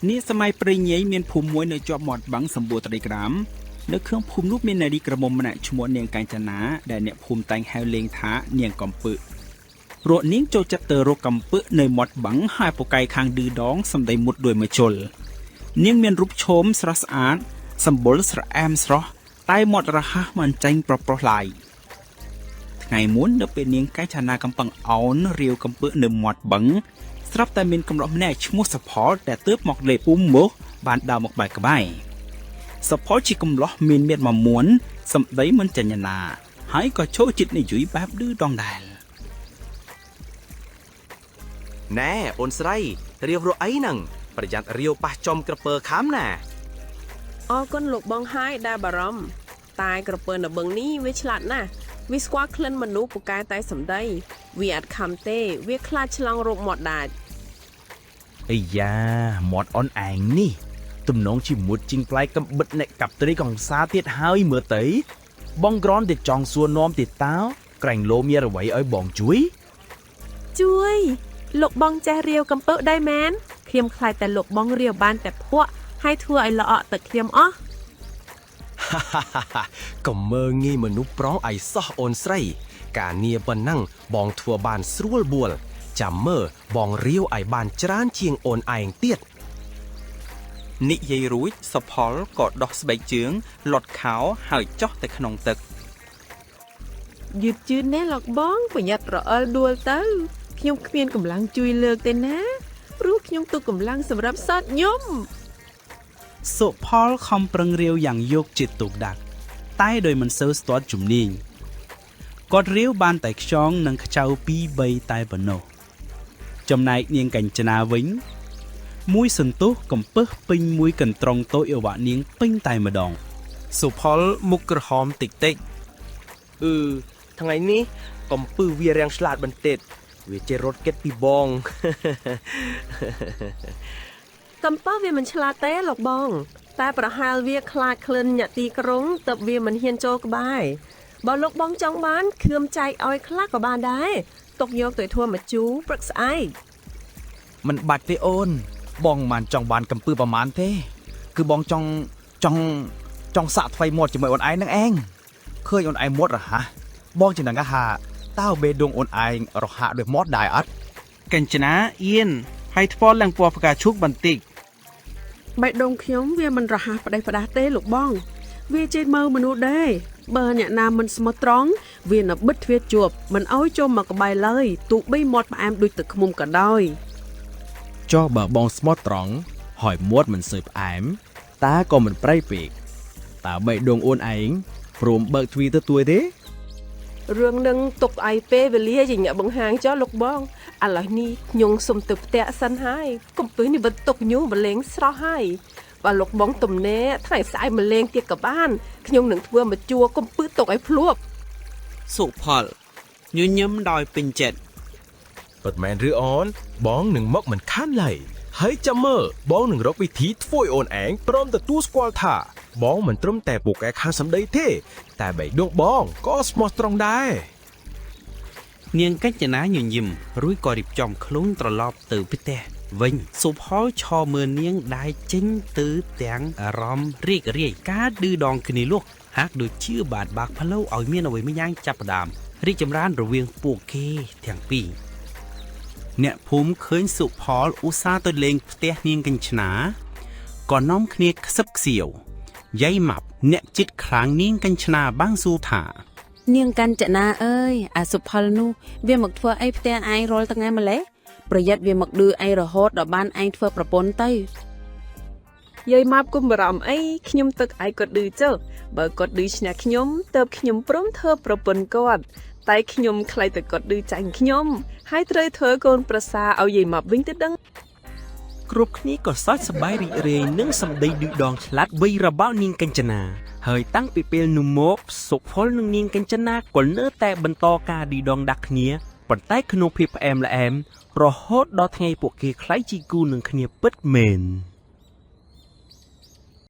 នាសម័យព្រេងនាយមានភូមិមួយនៅជាប់មាត់បឹងសម្បូរត្រីក្រាមនៅក្នុងភូមិនោះមាននារីក្រមុំម្នាក់ឈ្មោះនាងកញ្ចនាដែលអ្នកភូមិតែងហៅលេងថានាងកំពឹកព្រោះនាងចូលចិត្តទៅរកកំពឹកនៅមាត់បឹងហើយពូកែខាងឌឺដងសម្ដីមុតដោយមជុលនាងមានរូបឆោមស្រស់ស្អាតសម្បុរស្រអែមស្រស់តែមាត់រហ័សមិនចាញ់ប្រុសប្រុសឡើយថ្ងៃមុននៅពេលនាងកញ្ចនាកំពឹងអោនរាវកំពឹកនៅមាត់បឹង ស្រាប់តែមានកំឡោះម្នាក់ឈ្មោះសផលដែលទើបមកលេបភូមិមកបានដើរមកបែកក្បែរសផលជាកំឡោះមានមាឌមួយមួនសម្ដីមិនចញ្ញណា ហើយក៏ចូលចិត្តនិយាយបែបឌឺដងដែរ ណែអូនស្រីរាវរកអីហ្នឹងប្រយ័ត្នរាវប៉ះចំក្រពើខាំណា អរគុណលោកបងហើយដែលបារម្ភតែក្រពើនៅបឹងនេះវាឆ្លាតណាស់វាស្គាល់ក្លិនមនុស្សពូកែតែសម្ដីវាអត់ខំទេវាខ្លាចឆ្លងរោគមាត់ដាច់ អីយ៉ាមាត់អនឯងនេះទំនងជាមុតជាងផ្លែកំបិតអ្នកកាប់ត្រីកង្សាទៀតហើយមើលទៅ បងក្រនតែចង់សួរនាំទៀតតើក្រែងលោមានអ្វីឲ្យបងជួយ ជួយលោកបងចេះរាវកំពើដែរមែនខ្ញុំខ្លាចតែលោកបងរាវបានតែភក់ហើយធ្វើឲ្យល្អក់ទឹកខ្ញុំអស់ កុំមើងងាយមនុស្សប្រុសឲ្យសោះអូនស្រី ការងារប៉ុណ្ណឹងបងធ្វើបានស្រួលបួលចាំមើលបងរាវឲ្យបានច្រើនជាងអូនឯងទៀត និយាយរួចសផលក៏ដោះស្បែកជើងលត់ខោហើយចោះទៅក្នុងទឹក យឺតជឿនណាស់លោកបងប្រយ័ត្នរអិលដួលទៅខ្ញុំគ្មានកម្លាំងជួយលើកទេណាព្រោះខ្ញុំទុកកម្លាំងសម្រាប់សតញុំ សុផលខំប្រឹងរាវយ៉ាងយកចិត្តទុកដាក់តែដោយមិនសូវស្ទាត់ជំនាញគាត់រាវបានតែខ្យងនិងខ្ចៅពីរបីតែប៉ុណ្ណោះចំណែកនាងកញ្ចនាវិញ មួយសន្ទុះកំពឹសពេញមួយកន្ត្រងតូចរបស់នាងពេញតែម្ដង សុផលមុខក្រហមតិចតិច អឺថ្ងៃនេះកំពឹសវារាំងឆ្លាតបន្តិចវាចេះរត់គេចពីបង កំពើវាមិនឆ្លាតទេលោកបង តែប្រហែលវាខ្លាចក្លិនអ្នកទីក្រុងទើបវាមិនហ៊ានចូលក្បែរបើលោកបងចង់បានខឿមចែកឲ្យខ្លះក៏បានដែរទុកយកទៅធ្វើម្ជូរព្រឹកស្អែក មិនបាច់ទេអូន បងមិនចង់បានកំពើប្រមាណទេ គឺបងចង់ចង់ចង់សាក់ថ្វីមាត់ជាមួយអូនឯងនឹងឯងឃើញអូនឯងមាត់រហ័សបងចំណងថាតើបេះដូងអូនឯងរហ័សដូចមាត់ដែរអត់ កញ្ចនាអៀនហើយថ្ពាល់ឡើងពណ៌ផ្កាឈូកបន្តិច បេះដូងខ្ញុំវាមិនរហ័សផ្ដេសផ្ដាស់ទេលោកបង វាចេះមើលមនុស្សដែរបើអ្នកណាមិនស្មោះត្រង់វានៅបិទទ្វារជួបមិនអោយចូលមកក្បែរឡើយទោះបីមាត់ផ្អែមដូចទឹកឃ្មុំក៏ដោយ ចុះបើបងស្មោះត្រង់ហើយមាត់មិនសូវផ្អែមតាក៏មិនប្រៃពេកតើបេះដូងអូនឯងព្រមបើកទ្វារទទួលទេ រឿងនឹងទុកឲ្យពេលវេលាជាអ្នកបង្ហាញចុះលោកបងឥឡូវនេះខ្ញុំសុំទៅផ្ទះសិនហើយកំពឹសនេះបន្ទុកញូម្លេងស្រស់ហើយបើលោកបងទំនេរថ្ងៃស្អែកម្លេងទៀតក៏បានខ្ញុំនឹងធ្វើមកជួកំពឹសទុកឲ្យភ្លក់ សុផលញញឹមដោយពេញចិត្ត ពិតមែនឬអូន បងនឹងមកមិនខានឡើយហើយចាំមើលបងនឹងរកវិធីធ្វើឲ្យអូនឯងព្រមទទួលស្គាល់ថា បងមិនត្រឹមតែពូកែខាងសម្ដីទេ តែបេះដូងបងក៏ស្មោះត្រង់ដែរ នាងកញ្ចនាញញឹមរួចក៏រៀបចំខ្លួនត្រឡប់ទៅផ្ទះវិញសុផលឈរមើលនាងដែលចេញទៅទាំងអារម្មណ៍រីករាយការឌឺដងគ្នាលុះហាក់ដូចជាបានបើកផ្លូវឲ្យមានអ្វីមួយយ៉ាងចាប់ផ្ដើមរីកចម្រើនរវាងពួកគេទាំងពីរអ្នកភូមិឃើញសុផលឧស្សាហ៍ទៅលេងផ្ទះនាងកញ្ចនាក៏នាំគ្នាខ្សឹបខ្សៀវយាយម៉ាប់អ្នកចិត្តខ្លាំងនាងកញ្ចនាបាំងសួរថា នាងកញ្ចនាអើយអាសុផលនោះវាមកធ្វើអីផ្ទះឯងរាល់ថ្ងៃម្លេះប្រយ័ត្នវាមកឌឺឯងរហូតដល់បានឯងធ្វើប្រពន្ធទៅ យាយម៉ាប់គុំបារម្ភអីខ្ញុំទឹកឲ្យគាត់ឌឺចុះបើគាត់ឌឺឈ្នះខ្ញុំទៅខ្ញុំព្រមធ្វើប្រពន្ធគាត់តែខ្ញុំខ្លាចតែគាត់ឌឺចាញ់ខ្ញុំហើយត្រូវធ្វើកូនប្រសាឲ្យយាយម៉ាប់វិញទៅដឹង គ្រប់គ្នាក៏សើចសប្បាយរីករាយនឹងសម្ដីឌឺដងឆ្លាតវៃរបស់នាងកញ្ចនាហើយតាំងពីពេលនោះមកសុផលនិងនាងកញ្ចនាក៏នៅតែបន្តការឌឺដងដាក់គ្នាប៉ុន្តែក្នុងភាពផ្អែមល្ហែមរហូតដល់ថ្ងៃពួកគេក្លាយជាគូនឹងគ្នាពិតមែន។